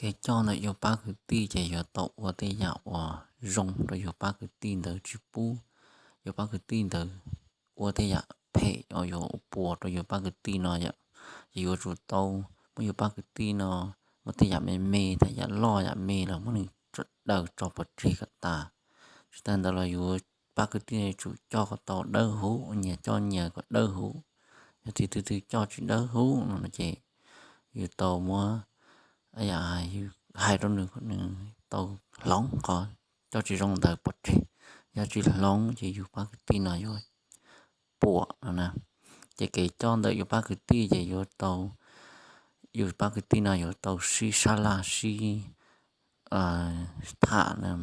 Kev coj ntawm yus pab kwv tij ces yuav tau ua tej yam uas zoo rau yus pab kwv tij ntawd, tsis pub yus pab kwv tij ntawd ua tej yam phem uas yuav puas rau yus pab kwv tij no yom. Ces yuav tsum tau muab yus pab kwv tij no muab tej yam me me, tej yam loj yam me los muab nws daws tso pov tseg kom tas. Tsis tas ntawd los yus pab kwv tij yuav tsum coj kom tau dawb huv, nyias coj nyias kom dawb huv. Yog tias tus twg coj tsis dawb huv no ces yus tau muab, yus hais rau nws, nws tau hloov qhov coj tsis zoo ntawd pov tseg. Yog tsis hloov ces yus pab kwv tij no yuav puas no na. Ces kev coj ntawm yus pab kwv tij ces yuav tau, yus pab kwv tij no yuav tau sib sab laj sib tham ntawm,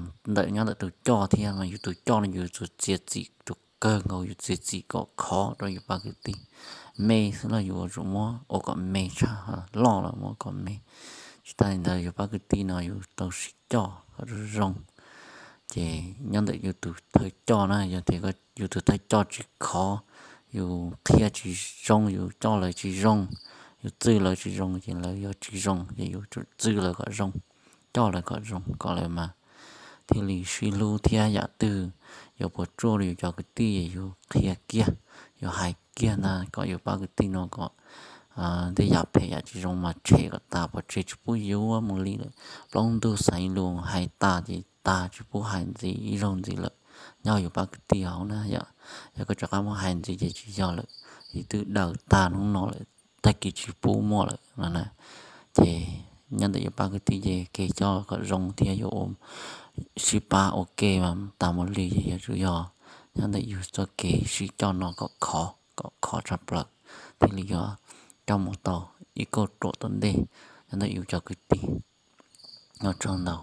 nyob ntawm tus coj thiab, mas yus tus coj no yus tsum txiav txim rau kawg nkaus, yus txiav txim kom khov rau yus pab kwv tij. Me xwb los yus yuav tsum muab ua kom me tshaj, loj los muab kom me. Tsis tas li ntawd yus pab kwv tij no yus tau sib coj kom zoo. Ces nyob ntawm yus tus thawj coj na, yog tias yus tus thawj coj tsis khov, yus qhia tsis zoo, yus coj lawv tsis zoo, yus txwj lawv tsis zoo ces lawv yuav tsis zoo. Ces yus tsum txwj lawv kom zoo, coj lawv kom zoo, kom lawv mas thiaj li sib hlub thiab yam twg yuav puas tsuaj rau yus cov kwv tij yus qhia kiag, yus hais kiag ntag kom yus pab kwv tij no kom tej yam phem yam tsis zoo mas tshem kom tas pov tseg, tsis pub yuav mus li lawm. Plaub ntug xaiv lus hais tas ces tas, tsis pub hais ntxiv ib zaug ntxiv lawm. Nyob yus pab kwv tij hauv na yom, yog koj rov qab muab hais ntxiv ces tsis yog lawm, yus twb daws tag hnub no lawm, tag kis tsis pub muaj lawm no na. Ces nyob ntawm yus pab kwv tij ces kev coj kom zoo thiab yuav sib pab ua ke mas tas mus li, ces yuav tsum yog nyob ntawm yus txoj kev sib coj no kom khov, kom khov tshaj plaws thiaj li yuav coj mus tau ib kauj ruam tom ntej nyob ntawm yus cov kwv tij. Ua tsaug ntau.